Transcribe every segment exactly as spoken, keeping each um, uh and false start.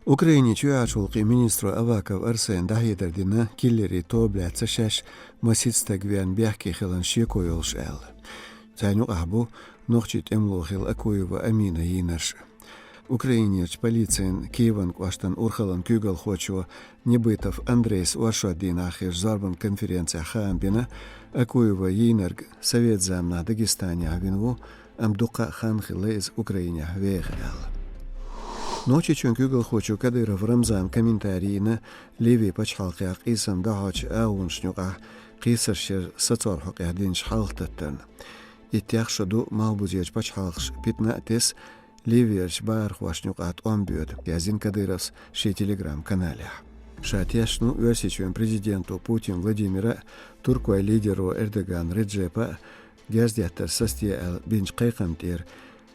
Украинин чоьхьарчу гӀулакхийн министро Аваков Арсена дӀахьедар дина, киллерийн тоба лаьцна шаьш масийтта стаг веана бехке хиларна шеко йолуш аьлла. Царна юкъахь бу нохчийн тӀемало хилла Акуева Аминан йийнарш. Украинерчу полицин Киеван кӀоштан урхаллин куьйгалхочо Небытов Андрейс оршот дийнахь хиллачу зорбанан конференцехь хаам бина, Акуеван йийнарг совет заманахь Дагестанехь вина ву, амма дуккха а хан хилла иза Украинехь веха аьлла. Нохчийчоьнан куьйгалхочо Кадыров Рамзана комментари йина Ливин пачхьалкхехь къийсам дӀахьочу агӀонашна юкъахь кхийсарш яран сацор хьокъехь динчу хьалхататтарна. Иттех шо ду малхбузерчу пачхьалкхаша питна а тесна, Ливерчу бахархошна юкъахь тӀом боьду, яздина Кадыровс шен Telegram-каналехь. Ша тешна ву Оьрсийчоьнан президента Путин Владимира а, туркойн лидера Эрдоган Реджепа а герз деттар сацаде аьлла бинчу кхайкхамна тӀера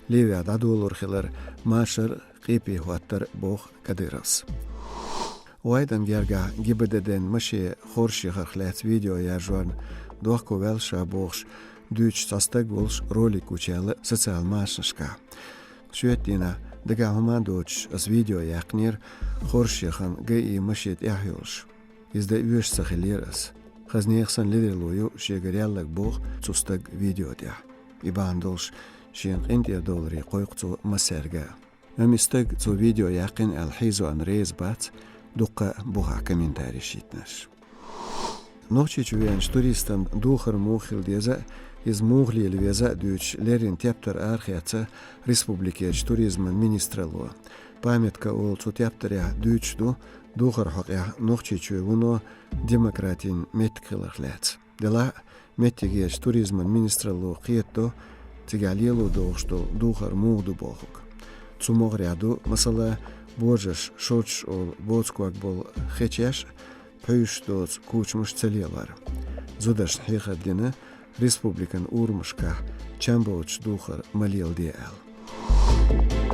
Ливехь дӀадолор хилар машар а, къепе хӀоттар а, боху Кадыровс. ГӀайдан гергахь ГИБДД-н машен хоршахарх лаьцна видео яржорна дохко ваьлла ша бохуш, дуьйцуш цхьа стаг волуш ролик гучуяьлла социал машанашкахь. Шоьтан дийнахь, дагахь хӀума а доцуш, аса видео яьккхинера хоршахана ГАИ машен тӀехь йолуш. Иза дан оьшуш ца хиллера аса. Хаза нехан санна ледарло ю шегара яьлларг, боху цу стага видео тӀехь. И бахьана долуш шена къинтӀера довларе кхойкху цо массаьрга а. Амма и стаг цо видео яьккхина аьлла хьийзорна реза бац дуккха а бухахь комментареш йитинарш. Нохчийчу веанчу туристан духар муха хила деза а, иза муха лела веза а дуьйцуш леррина тептар арахецна республикерчу туризман министралло. Памятка олу цу тептарехь дуьйцуш ду духар хьокъехь Нохчийчоь вуно демократин меттиг хиларх лаьцна. Делахь а, меттигерчу туризман министралло кхетадо, цигахь лело догӀуш долу духар муха ду бохург. Цу могӀарехь ду, масала, божарш шовчуш олу боцу ког болу хечеш а, пхьуьйсуш доцу кучамаш а ца лелор. Зударшна хьехар дина, республикан урамашкахь чам боцуш духар ма леладе аьлла.